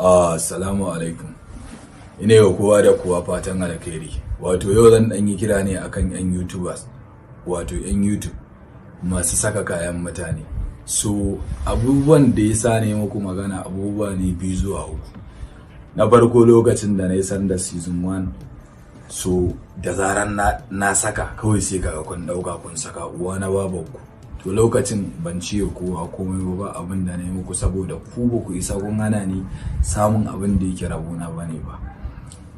Assalamu alaikum. Ina yi wa kowa da kowa fatan alkhairi. Wato yau zan ɗan yi kira ne akan 'yan YouTubers, wato 'yan YouTube masu saka kayan mutane. So abubuwan da ya sa ne muku magana abubuwa ne biyu zuwa uku. Na farko, lokacin da na yi Sanda season 1, so da zaran na saka, kawai sai kaga kun ɗauka kun saka, uwa na babanku. To lokacin ban ce kowa komai ba, abin da na yi muku, saboda ku ba ku isa kun hana ni samun abin da yake rabona ba ne ba.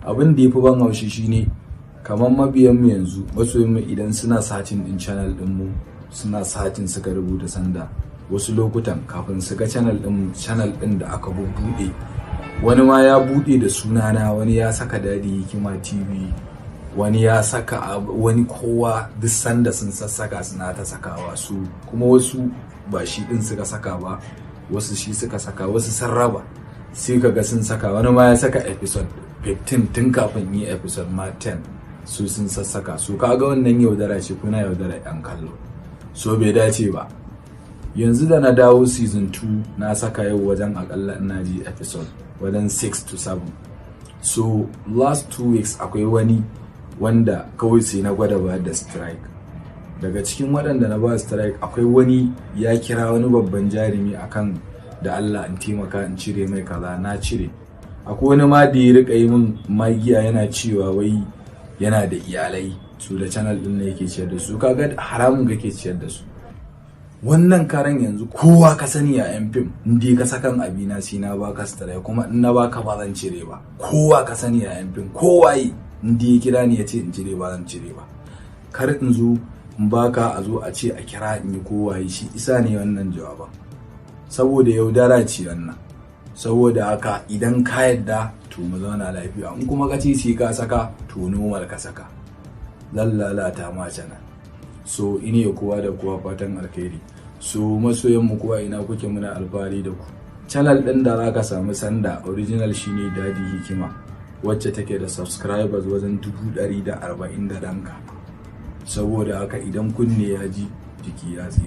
Abin da ya fi ban haushi shine kamar mabiyan mu yanzu, masoyan mu, idan suna searching din channel din mu, suna searching suka rubuta Sanda, wasu lokutan kafin su ga channel din, channel din da aka bubbuɗe, wani ma ya buɗe da sunana, wani ya saka Dadi Hikima TV, wani ya saka wani, kowa duk sanda sun sassaka suna ta sakawa su kuma. Wasu ba shi din suka saka ba, wasu shi suka saka, wasu sun raba, sai kaga sun saka. Wani ma ya saka episode 15 tun kafin yi episode ma 10, su sun sassaka su. Kaga wannan yaudara ce, kuna yaudara yan kallo, so bai dace ba. Yanzu da na dawo season 2, na saka yau wajen akalla ina ji episode wajen 6 to 7. So last 2 weeks akwai wani wanda kawai sai na gwada ba da strike. Daga cikin waɗanda na ba strike akwai wani ya kira wani babban jarumi akan da Allah in taimaka in cire mai kaza, na cire. Akwai wani ma da ya rika yi min magiya, yana cewa wai yana da iyalai, su da channel din ne yake ciyar da su. Kaga haramun kake ciyar da su. Wannan karan yanzu kowa ka sani a yan fim, in dai ka sakan abina, sai na baka strike, kuma in na baka ba zan cire ba. Kowa ka sani a yan fim, kowa yi, in dai ya kira ni ya ce in cire ba zan cire ba. Kar in zo in baka, a zo a ce a kira in yi kowa yi. Shi isa ne wannan jawaban, saboda yaudara ce wannan. Saboda haka idan ka yadda, to mu zauna lafiya. In kuma ka ce sai ka saka, to normal ka saka, zan lalata ma channel. So ine kowa da kowa fatan alkhairi. So masoyan mu kowa ina kuke, muna alfahari da ku. Channel din da zaka samu Sanda original shine Dadi Hikima, wacce take da subscribers wajen 140,000 da danka. Saboda haka idan kunne ya ji, jiki ya tsira.